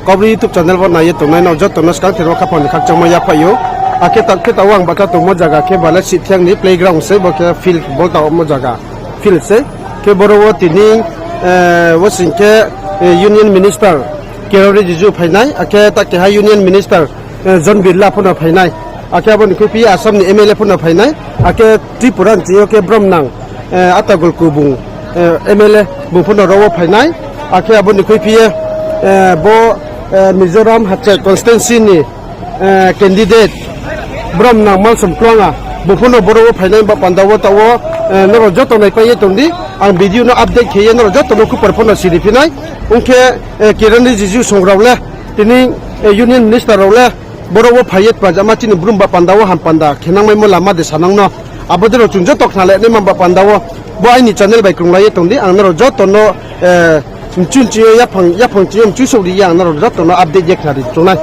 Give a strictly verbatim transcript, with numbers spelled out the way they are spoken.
Kabri YouTube channel wo nai ye tongnai no joto no skang thermo khaphang ni khakchangmo yaphaih ou. Akhe ta khe taoh wo ang bahcha tongmo zaga khe Bale Sithiang ni playground se, bo khe field, ball taohmo zaga, field se. Khe boro wo tini, eh, wo sing khe, eh, Union Minister Kiren Rijiju phai nai, akhe ta keha Union Minister, eh, John Birla pho no phai nai. Akhe abo ni khuiphi ye Assam ni M L A pho no phai nai, akhe Tripura ni sing yo khe bromnang, eh, Atagol Kubung, eh, M L A bung pho no ro wo phai nai. Akhe abo ni khuiphi ye, eh, bo, eh, Mizoram Hachai constituency ni, eh, candidate bromnang Malsom Kluanga bung pho no boro wo phai nai ba panda wo taoh wo, eh, nrao joto naipai ye tong di. Ang video no update khe ye nrao joto no khupor pho no siri phi nai. Ong khe, eh, Kiren Rijiju song rao le, tini, eh, Union Minister rao le, boro wo phai ye tma jama chini brum ba panda wo ham panda khenangmaimo lama de sanang no. Abo de rao chung joto khnalai naima ba panda wo, bo aini channel bai krunglai ye tong di, ang nrao joto no, eh, mchu mchu yo yaphang, yaphang chi yo mchu souh ri ye ang nrao joto no update ye khnari chung nai.